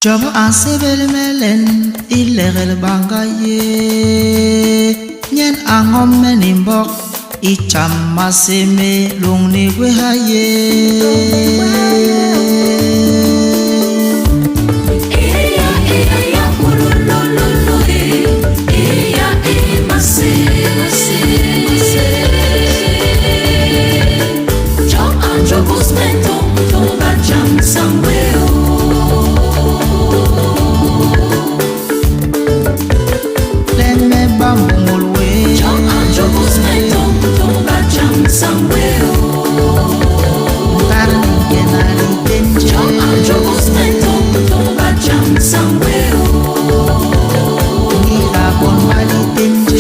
Djob a nsébél me len i legel bañga yé. Nyen a ñom me ni mbok i tjam maséé mé lôñni gwéha yé. Len me ba mbôñôl we. Ntar ni nkena litén jé. Niiga bon ba litén jé.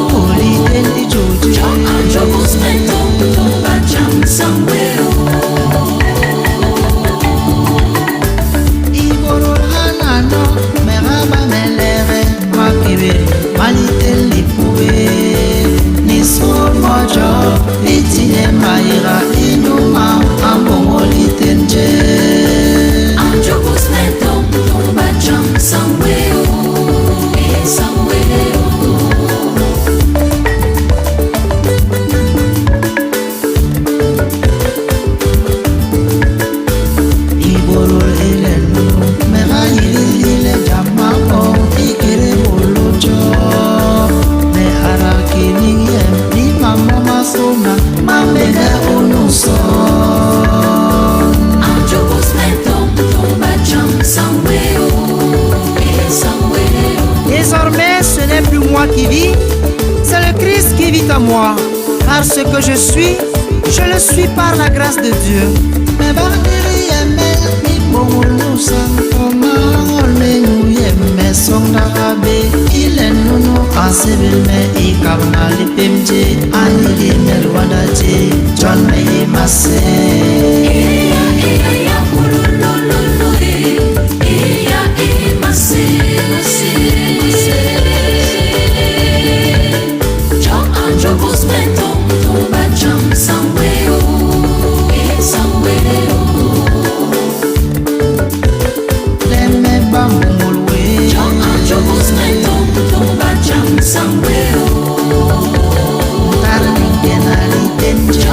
Puhul litén li jôl jé. Ibôdôl hanano, me ga ba me leege makébé ma litén lipubi ni suhul moo Djob i ti nye mayéga inyu mam a mbôñôl litén jé. Ibôdôl i len nunu, me ga yilis i le jam m'a boñ ikété bôlô Djob. Me adak ki niñ yem ni mam momasôna ma mbéñge unu nson. Désormais, ce n'est plus moi qui vis, c'est le Christ qui vit en moi. Car ce que je suis, je le suis par la grâce de Dieu. Me bak ndigi yemel ni bôñôl nu sañ, to mahoñol mé nyu yem me soñdaga bé. I len nunu a nsébél me i kabna lipém jé, a nyigye me liwanda jé, jon me yé maséé. Len me ba mbôñôl we. Ntar ni nkena litén jé.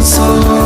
nson.